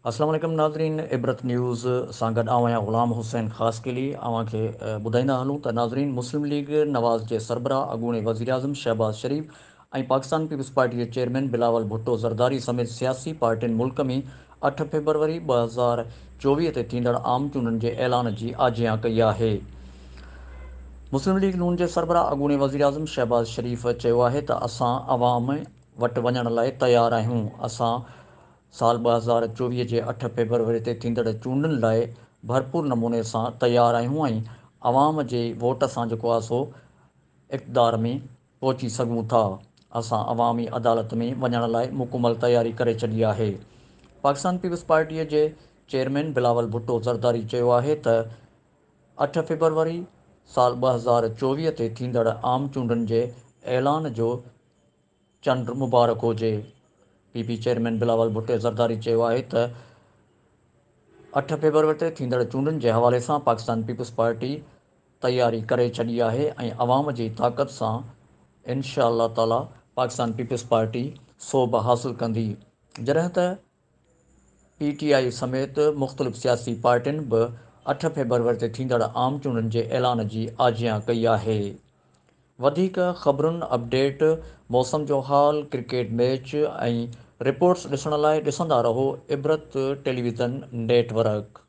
السلام عليڪم ناظرين عبرت نيوز سان گڏ آئون آهيان غلام حسين خاصخيلي اوهان کي ٻڌائيندا هلون ته ناظرين مسلم ليگ نواز جي سربراهه اڳوڻي وزيراعظم شهباز شريف ۽ پاڪستان پيپلز پارٽي جي چيئرمين بلاول ڀٽو زرداري سميت سياسي پارٽين ملڪ ۾ 8 فيبروري 2024 تي ٿيندڙ عام چونڊن جي اعلان جي آجيان ڪئي آهي. مسلم ليگ نون جي سربراهه اڳوڻي وزيراعظم شهباز شريف چيو آهي ته اسان عوام وٽ وڃڻ لاء تيار آهيون، اسان سال 2024 جي 8 فيبروري تي ٿيندڙ چونڊن لاء ڀرپور نموني سان تيار آهيون ۽ عوام جي ووٽ سان جيڪو آهي سو اقتدار ۾ پهچي سگهون ٿا، اسان عوامي عدالت ۾ وڃڻ لاء مڪمل تياري ڪري ڇڏي آهي. پاڪستان پيپلز پارٽي جي چيئرمين بلاول ڀٽو زرداري چيو آهي ته 8 فيبروري سال 2024 تي ٿيندڙ عام چونڊن جي اعلان جو چنڊ مبارڪ هجي. P P chairman Bilawal Bhutto Zardari چيو آهي ته 8 فيبروري تي ٿيندڙ چونڊن جي حوالي سان پاڪستان پيپلز پارٽي تياري ڪري ڇڏي آهي ۽ عوام جي طاقت سان انشاء الله تعاليٰ پاڪستان پيپلز پارٽي سوڀ حاصل ڪندي جڏهن ته پي ٽي آء سميت مختلف سياسي پارٽين به 8 فيبروري تي ٿيندڙ عام چونڊن جي اعلان جي آجيان ڪئي آهي. وڌيڪ خبرن، اپڊيٽ، موسم جو حال، ڪرڪيٽ ميچ ۽ رپورٽس ڏسڻ لاء ڏسندا رهو عبرت ٽيليويزن نيٽ ورڪ.